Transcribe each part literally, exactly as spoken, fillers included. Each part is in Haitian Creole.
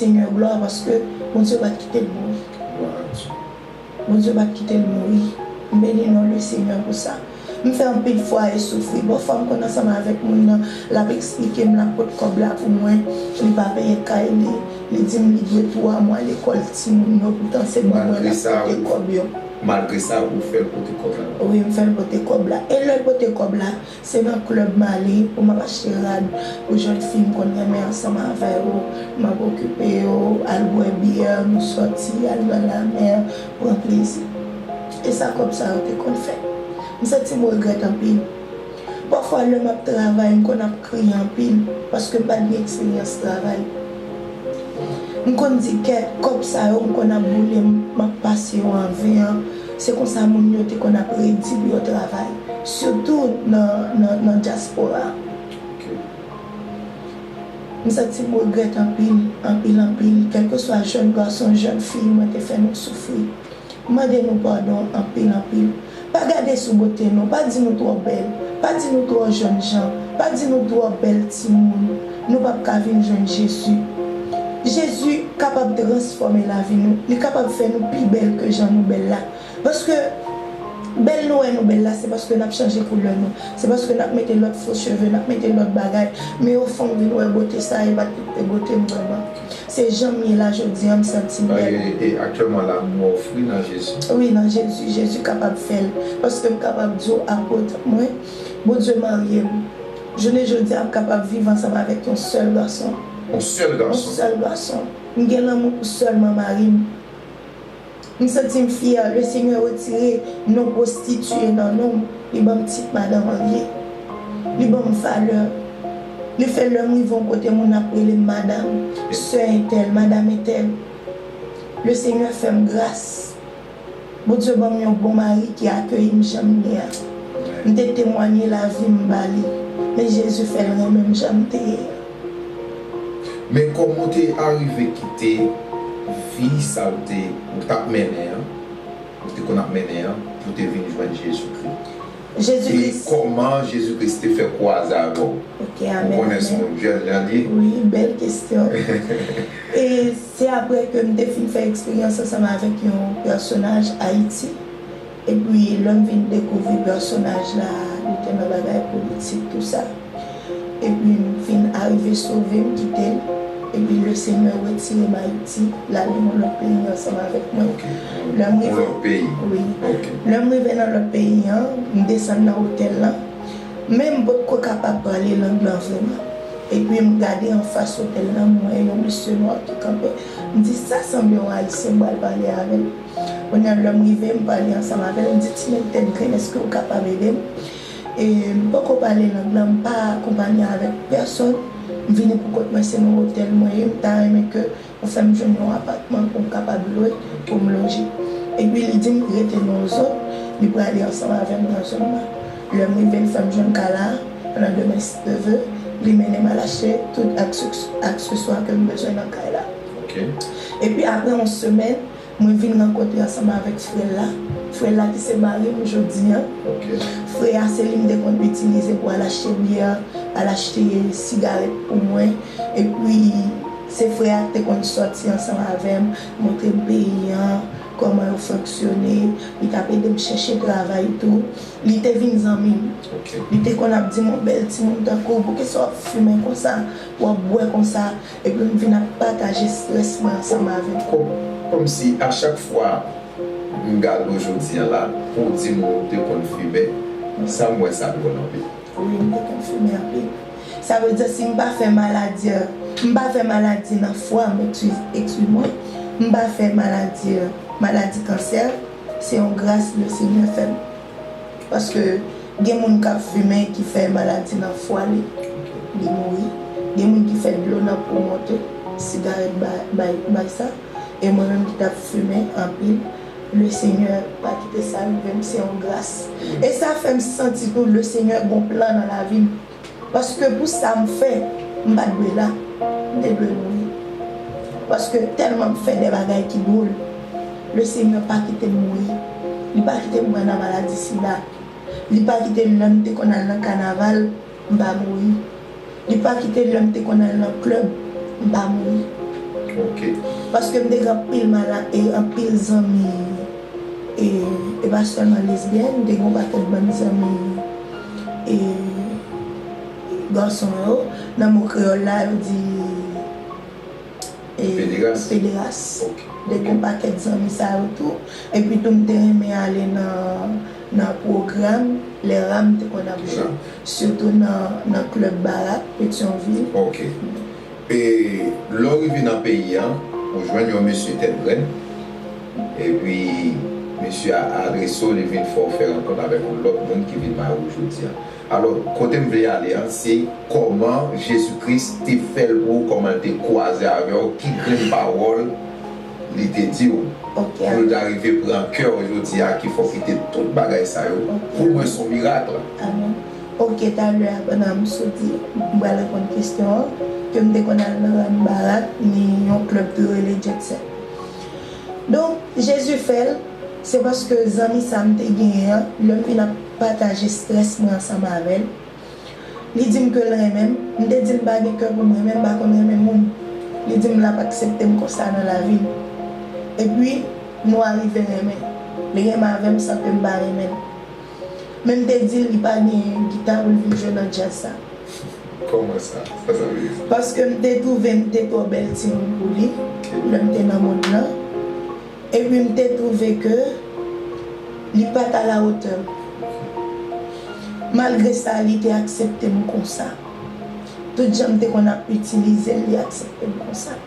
Senyè glwa paske Bondye pa t kite l mouri. Glwa a Dye. Bondye pa t kite l mouri. M beni non Lesenyè pou sa. M fè anpil fwaye soufri. Bon, fwa m konn ansanm avèk moun nan, l ap eksplike m, l ap pot kòb la pou mwen. Li pa peye kay li. Li di m li dwe twa mwa lekòl timoun yo, poutan se pou mwen l ap pote kòb yo. Malgre sa, ou fè l pote kòb la? Wi, m fè l pote kòb la. E lè l pote kòb la, se nan klèb m ale pou m ap achte rad pou jèn fi m konn renmen ansanm avè yo. M ap okipe yo, al bwè byè, nou sòti, al nan lamè, pran plezi. E sa kòb sa yo te konn fè. M santi m regrèt anpil. Pafwa, lè m ap travay, m konn ap kriye anpil, paske m pa t gen eksperyans travay. M konn di, kèt, kòb sa yo, m konn ap boule, m ap pase yo an ven an. Se konsa moun yo te konn ap redi pou yo travay, sitou nan, nan, nan dyaspora. M santi m regrèt anpil, anpil, anpil, kèlkeswa jèn gason, jèn fi, mwen te fè nou soufri. M mande nou padon anpil, anpil. Pa gade sou bote nou, pa di nou twò bèl, pa di nou twò jènjan, pa di nou twò bèl timoun. Nou p ap ka vin jwenn Jezi. Jezi kapab transfòme lavi nou, li kapab fè nou pi bèl ke jan nou bèl la. Paske bèl nou wè nou bèl la, se paske n ap chanje koulè nou. Se paske n ap mete lòt fo cheve, n ap mete lòt bagay. Men ofon, w vin wè bote sa, e pa t tout te bote m vrèman. Se jan m ye la jodi a, m santi m bèl. E, e aktyèlman la, m ofri nan Jezi. Wi, nan Jezi. Jezi kapab fè l. Paske m kapab di w, apot mwen, Bondye marye m. Jounen jodi a, m kapab viv ansanm avèk yon sèl gason. Yon sèl gason? Yon sèl gason. M gen lanmou pou sèlman mari m. M santi m fyè, Lesenyè retire non pwostitiye nan non m, li ban m tit madan marye. Li ban m valè. Li fè lè m rive yon kote, moun ap rele m madanm, sè entèl, madanm entèl. Lesenyè fè m gras. Bondye ban m yon bon mari ki akeyi m jan m ye a. M te temwanye lavi m ba li, men Jezi fè l renmen m jan m te ye a. Men kòman w te arive kite vi sa w te, ou t ap mennen an, ou te konn ap mennen an, pou w te vin jwenn Jezikri? Jezikri. E kòman Jezikri te fè kwaze avè w? Ok, amen, amen. Ou konnen se yon jèn jan li ye? Wi, bèl kesyon. E se apre ke m te fin fè eksperyans ansanm avèk yon pèsonaj Ayiti. Epi lè m vin dekouvri pèsonaj la, li te nan bagay politik, tou sa. Epi m fin arive sove, m kite l. Epi Lesenyè retire m Ayiti, l ale nan lòt peyi ansanm avèk mwen. Ok. Lè m rive, yon lòt peyi. Wi. Ok. Lè m rive nan lòt peyi an, m desann nan otèl lan. Men m potko kapab pale lang lan vrèman. Epi m gade anfas otèl lan, m wè yon mesye nwa ki kanpe. M di, "Sa sanble yon Ayisyen, m pral pale avè l." Kounye a, lè m rive, m pale ansanm avè l, m di, "Timoun tèt grenn, èske w kapab ede m?" E m poko pale lang lan, m pa akonpanye avèk pèsonn. M vini pou kont mwen, se nan otèl mwen ye, m ta renmen ke ou fè m jwenn yon apatman pou m kapab lwe, pou m loje. Epi li di m rete nan yon zòn, li prale ansanm avè m nan zòn nan. Lè m rive, l fè m jwenn kay la, pandan demen si Dye vle, li mennen m al achte tout akse-, akseswa ke m bezwen nan kay la. Ok. Epi apre yon semèn, mwen vin rankontre ansanm avèk frè l la. Frè l la ki se mari m jodi an. Ok. Frè a se li m te konn itilize pou al achte byè, al achte sigarèt pou mwen. Epi se frè a ki te konn sòti ansanm avè m, montre m peyi an, kòman yo fonksyone. Li t ap ede m chèche travay tou. Li te vin zanmi m. Ok. Li te konn ap di m, "Yon bèl timoun tankou w, poukisa w ap fimen konsa, w ap bwè konsa?" Epi m vin ap pataje estrès mwen ansanm avè l. Kòm, kòmsi a chak fwa m gade w jodi an la, pou w di m ou te konn fimen, sa m wè sa dwòl anpil. Wi, m te konn fimen anpil. Sa vle di, si m pa fè maladi, m pa fè maladi nan fwa m, eskiz, eskiz mwen, m pa fè maladi, maladi kansè, se yon gras Lesenyè fè m. Paske gen moun k ap fimen ki fè maladi nan fwa li, li mouri. Gen moun ki fè dlo nan po monte, sigarèt bay, bay, bay sa. E mwen menm ki t ap fimen anpil, Lesenyè pa kite sa rive m, se yon gras. E sa fè m santi tou Lesenyè gon plan nan lavi m. Paske pou sa m fè, m pa t dwe la. M te dwe mouri. Paske tèlman m fè de bagay ki dwòl, Lesenyè pa kite m mouri. Li pa kite m pran nan maladi sida. Li pa kite lè m te konn al nan kanaval, m pa mouri. Li pa kite lè m te konn al nan klèb, m pa mouri. Paske m te gen anpil mala, e anpil zanmi, e, e pa sèlman lesbyèn, m te gen yon pakèt bann zanmi, e, gason yo, nan mo kreyòl la, yo di, e, pederas. Pederas. Ok. M te gen yon pakèt zanmi sa yo tou. Epi tou, m te renmen ale nan, nan pwogram, lè ram te konn ap jwe. Sitou nan, nan klèb Barak, Petyonvil. Ok. E lè w rive nan peyi a, ou jwenn yon mesye tèt grenn, epi mesye a adrese w, li vin fè w fè rankont avèk yon lòt moun ki vin mari w jodi a. Alò, kote m vle ale a, se kòman Jezi Kris te fè l pou ou, kòman l te kwaze avè w, ki grenn pawòl li te di w, pou l ta rive pran kè w jodi a, ki fè w kite tout bagay sa yo. Pou mwen, se yon mirak. Amèn. Ok, talè a, pandan m soti, m pral reponn kesyon an, ke m te konn al nan Ram Barak, ni yon klèb tou rele Jet Set. Donk, Jezi fè l, se paske zanmi sa m te genyen an, lè m vin ap pataje estrès mwen ansanm avè l, li di m ke l renmen m, m te di l m pa gen kè pou m renmen, m pa konn renmen moun. Li di m l ap aksepte m konsa nan lavi l. Epi, nou arive renmen. Li renmen avè m san ke m pa renmen l. Men m te di l li pa gen gita pou l vin jwe nan djaz sa. Kòman sa? Sa sa vle di? Paske m te twouve m te twò bèl timoun pou li, lè m te nan mond lan. Epi m te twouve ke li pa t a la wotè m. Malgre sa, li te aksepte m konsa. Tout jan m te konn ap itilize l, li aksepte m konsa.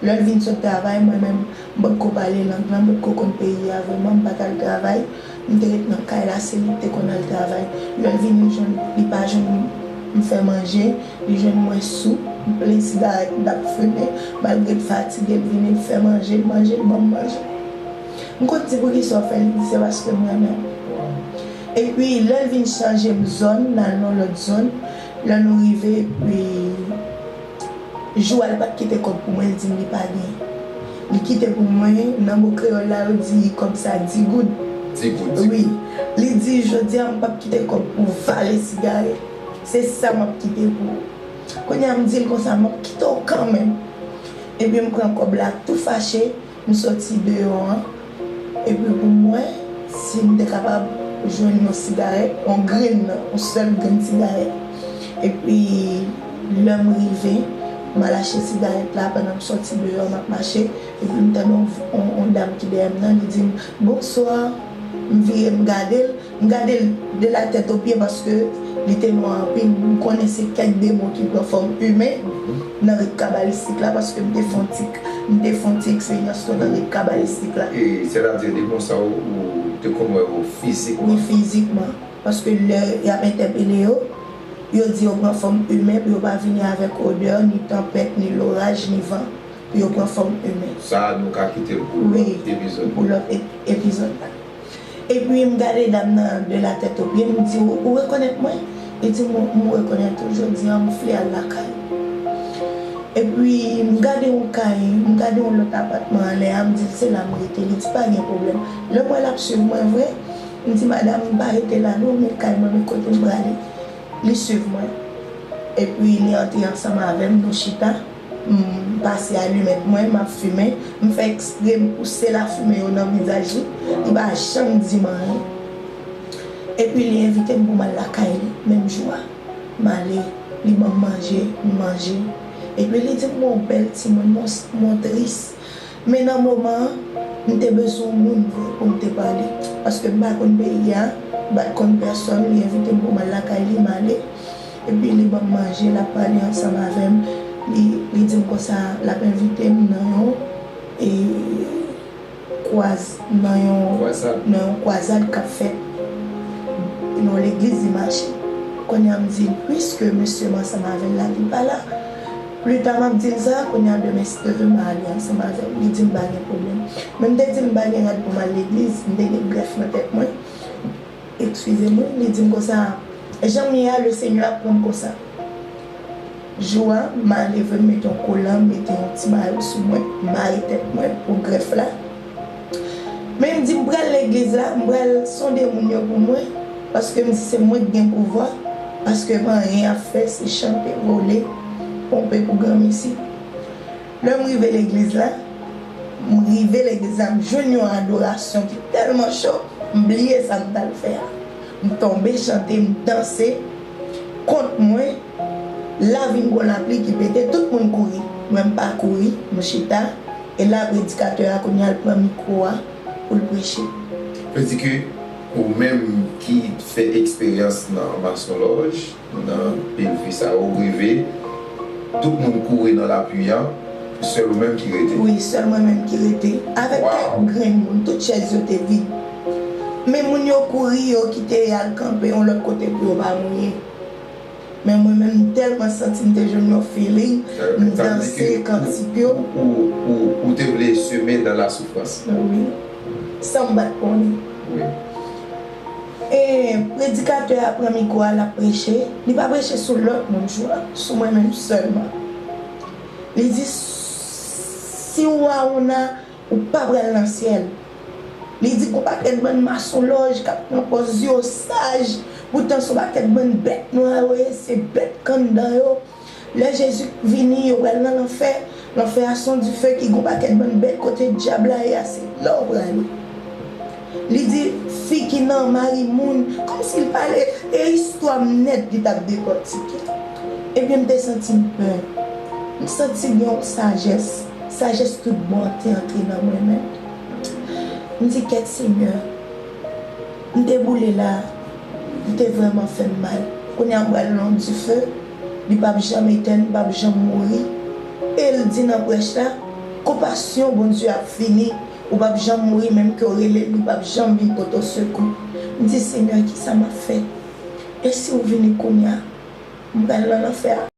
Lè l vin sot travay, mwen menm, m potko pale lang lan, m potko konn peyi a vrèman, m pa t al travay, m te ret nan kay la, se li k te konn al travay. Lè l vini, li jwenn, li pa jwenn m fè manje, li jwenn mwen sou, m plen sigarèt m t ap fimen, malgre l fatige, l vini, l fè manje, l manje, l ban m manje. M konn di poukisa w fè l, li di se paske m renmen w. Epi, lè l vin chanje m zòn, n al nan lòt zòn, lè nou rive, epi, jou a, li pa t kite kòb pou mwen, li di m li pa gen. Li kite pou mwen, nan mo kreyòl la, yo di kòb sa di goud. Di goud, di goud. Wi. Li di, jodi a, m p ap kite kòb pou vale sigarèt. Se sa m ap kite pou ou. Kounye a, m di l konsa, m ap kite w kanmenm. Epi m pran kòb la tou fache, m soti deyò an. Epi pou mwen, si m te kapab jwenn yon sigarèt, yon grenn, yon sèl grenn sigarèt. Epi lè m rive, m al achte sigarèt la pandan m soti deyò, m ap mache. Epi m tande yon, yon, yon dam ki dèyè m nan, li di m, "Bonswa." M vire, m gade l. M gade l de la tèt o pye paske li te nwa anpil. M konnen se kèk demon ki pran fòm imen nan rit kabalistik la paske m te fè yon ti, m te fè yon ti eksperyans tou nan rit kabalistik la. E, sètadi demon sa yo, ou te konn wè yo fizikman? Wi, fizikman. Paske lè y ap entèpele yo, yo di yo pran fòm imen pou yo pa vini avèk odè, ni tanpèt, ni loraj, ni van. Pou yo pran fòm imen. Sa a, nou ka kite l pou lòt epizòd. Wi, pou lòt ep-, epizòd la. Epi m gade dam nan de la tèt o pye, m di, "Ou, ou rekonèt mwen?" Li di m, "M rekonèt ou, jodi a m vle al lakay ou." Epi m gade yon kay, m gade yon lòt apatman anlè a, m di l, "Se la m rete." Li di, "Pa gen pwoblèm." Lè m wè l ap swiv mwen vre, m di, "Madanm, m pa rete la non, men kay mwen, men kote m prale." Li swiv mwen. Epi li antre ansanm avè m, nou chita. M pase alimèt mwen, m ap fimen. M fè eksprè m pouse lafimen yo nan vizaj li. Li pa janm di m anyen. Epi li envite m pou m al lakay li, menm jou a. M ale, li ban m manje, m manje. Epi li di m, "Mwen yon bèl timoun, mwen, mwen tris." Men nan moman an, m te bezwen yon moun vre pou m te pale. Paske m pa konn peyi a, m pa t konn pèsòn, li envite m pou m al lakay li, m ale. Epi li ban m manje, l ap pale ansanm avè m. Li, li di m konsa, l ap envite m nan yon, e, kwaz-, nan yon, nan yon kwazad k ap fèt nan yon legliz Dimache. Kounye a m di l, piske mesye m ansanm avè l la, li pa la. Plita m ap di l sa, kounye a demen si Dye vle m a ale ansanm avè l. Li di m pa gen pwoblèm. Men m te di l m pa gen rad pou m al legliz, m te gen grèf nan tèt mwen. Eskize mwen, li di m konsa, "Jan m ye a, Lesenyè ap pran m konsa." Jou a, m ale vre, m mete yon kolan, m mete yon ti mayo sou mwen, m mare tèt mwen pou grèf la. Men m di m pral legliz la, m pral sonde moun yo pou mwen, paske m di se mwen k gen pouvwa, paske m anyen ap fè, se chante, vole, ponpe pou granmesi. Lè m rive legliz la, M rive legliz la, m jwenn yon adorasyon ki tèlman cho, m bliye sa m t al fè a. M tonbe chante, m danse kont mwen. La vin gon lapli ki pete, tout moun kouri. Mwen, m pa kouri, m chita. E la, predikatè a kounye a, l pran mikwo a pou l preche. Vle di ke ou menm ki fè eksperyans nan masonlòj, nan pil fi sa yo rive, tout moun kouri nan lapli an, sèl ou menm ki rete. Wi, sèl mwen menm ki rete. Avèk kèk grenn moun, tout chèz yo te vid. Men moun yo kouri, yo kite y al kanpe yon lòt kote pou yo pa mouye. Men mwen menm, m tèlman santi m te jwenn yon feeling, m danse kantik yo. Ou, ou, ou te vle seme dans la souffrance. Wi. San m bat konnen. Wi. E predikatè a pran mikwo a, l ap preche. Li pa preche sou lòt moun jou a, sou mwen menm sèlman. Li di, si w Arona, ou pa pral nan syèl. Li di, gon pakèt bann masonlòj k ap pran pòz yo saj, poutan se yon pakèt bann bèt nwa yo ye, se bèt k anndan yo. Lè Jezi vini, yo pral nan lanfè. Lanfè a se yon dife ki gon pakèt bann bèt, kote dyab la ye a, se la w prale. Li di, fi ki nan mari moun, kòmsi l pale, e istwa m nèt li t ap dekòtike. Ebyen, m te santi m pè. M santi gen yon sajès, sajès tout bon an te antre nan mwen menm. M di, kèt Senyè, m te boule la, li te vrèman fè m mal. Kounye a m pral nan yon dife, li p ap janm etèn, li p ap janm mouri. E l di nan prèch la, konpasyon Bondye ap fini, ou p ap janm mouri, menm ke w rele l, li p ap janm vin pote w sekou. M di, Senyè, kisa m ap fè? E si w vini kounye a? M pral nan lanfè a.